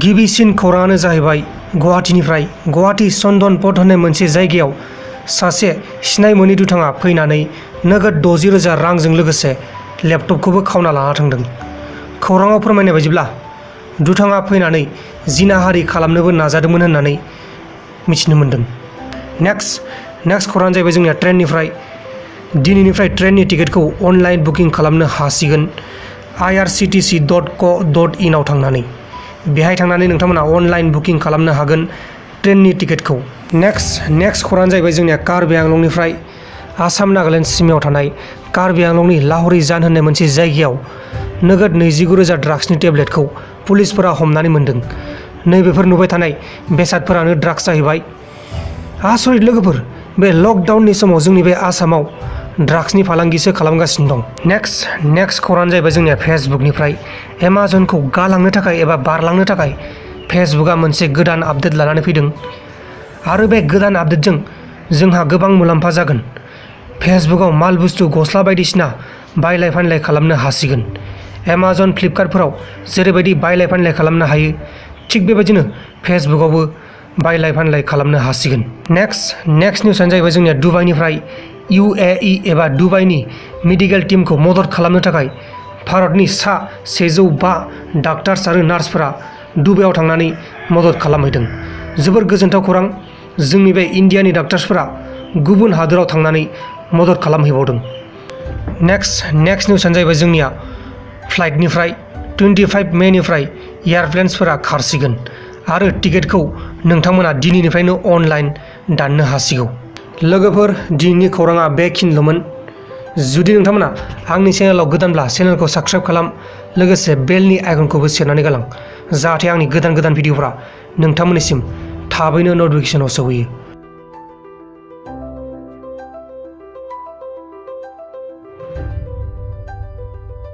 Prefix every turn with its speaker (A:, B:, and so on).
A: गिबिसिन खौराङानो जाहैबाय गुवाहाटीनिफ्राय गुवाहाटी चन्दनपथ होननाय मोनसे जायगायाव सासे सिनाय मोनै दुथाङा फैनानै नोगोद 60,000 रांजों लोगोसे लेपटपखौबो खावना लाना थांदों। खौराङाव फोरमायनाय बायदिब्ला दुथाङा फैनानै जिनाहारि खालामनोबो नाजादोंमोन होननानै मिथिनो मोन्दों। नेक्स्ट खौराङानो जाहैबाय जोंनिया ट्रेननिफ्राय दिनैनिफ्राय ट्रेननि टिकेटखौ अनलाइन बुकिं खालामनो हासिगोन irctc.co.in आव थांनानै। बेहाय थांनानै नोंथांमोना अनलाइन बुकिं खालामनो हागोन ट्रेननि टिकेटखौ। नेक्स्ट खौराङानो जाहैबाय जोंनिया कार्बि आंलंनिफ्राय आसाम नागालेण्ड सिमायाव थानाय कार्बि आंलंनि लाहरी जान होननाय मोनसे जायगायाव नोगोद 29,000 ड्राग्सनि टेब्लेटखौ पुलिसफोरा हमनानै मोन्दों। नैबेफोर नुबाय थानाय बेसादफोरानो ड्राग्स जाहैबाय। आसरित लोगोफोर, बे लकडाउननि समाव जोंनि बे आसामाव ड्राग्सनि फालांगिसो खालामगासिनो दं। नेक्स्ट खौराङानो जाहैबाय जोंनिया फेसबुकनिफ्राय एमाजनखौ गालांनो थाखाय एबा बारलांनो थाखाय फेसबुकआ मोनसे गोदान आपडेट लानानै फैदों आरो बे गोदान आपडेटजों जोंहा गोबां मुलाम्फा जागोन। फेसबुकआव माल बुस्थु गस्ला बायदिसिना बायलाय फानलाय खालामनो हासिगोन। एमाजन फ्लिपकार्टफोराव जेरैबायदि बायलाय फानलाय खालामनो हायो थिग बेबायदिनो फेसबुकआवबो बायलाय फानलाय खालामनो हासिगोन। नेक्स्ट निउसआनो जाहैबाय जोंनिया दुबाइनिफ्राय UAE एबा दुबाइनि मेडिकेल टीमखौ मदद खालामनो थाखाय भारतनि सा 105 डाक्टार्स आरो नार्सफोरा दुबाइआव थांनानै मदद खालामहैदों। जोबोर गोजोनथाव खौरां, जोंनि बे इन्डियानि डाक्टार्सफोरा गुबुन हादोराव थांनानै मदद खालामहैबावदों। नेक्स्ट निउसआनो जाहैबाय जोंनिया फ्लाइटनिफ्राय 25 मेनिफ्राय एयारप्लेन्सफोरा खारसिगोन आरो टिकेटखौ नोंथांमोना दिनैनिफ्रायनो अनलाइन दाननो हासिगौ। लोगोफोर, दिनैनि खौराङा बेखिनिल'मोन। जुदि नोंथांमोना आंनि चेनेलाव गोदानब्ला चेनेलखौ साबस्क्राइब खालाम, लोगोसे बेलनि आइकनखौबो सेरनानै गालां, जाहाथे आंनि गोदान भिडिअफोरा नोंथांमोननिसिम थाबैनो नटिफिकेसनाव सौहैयो।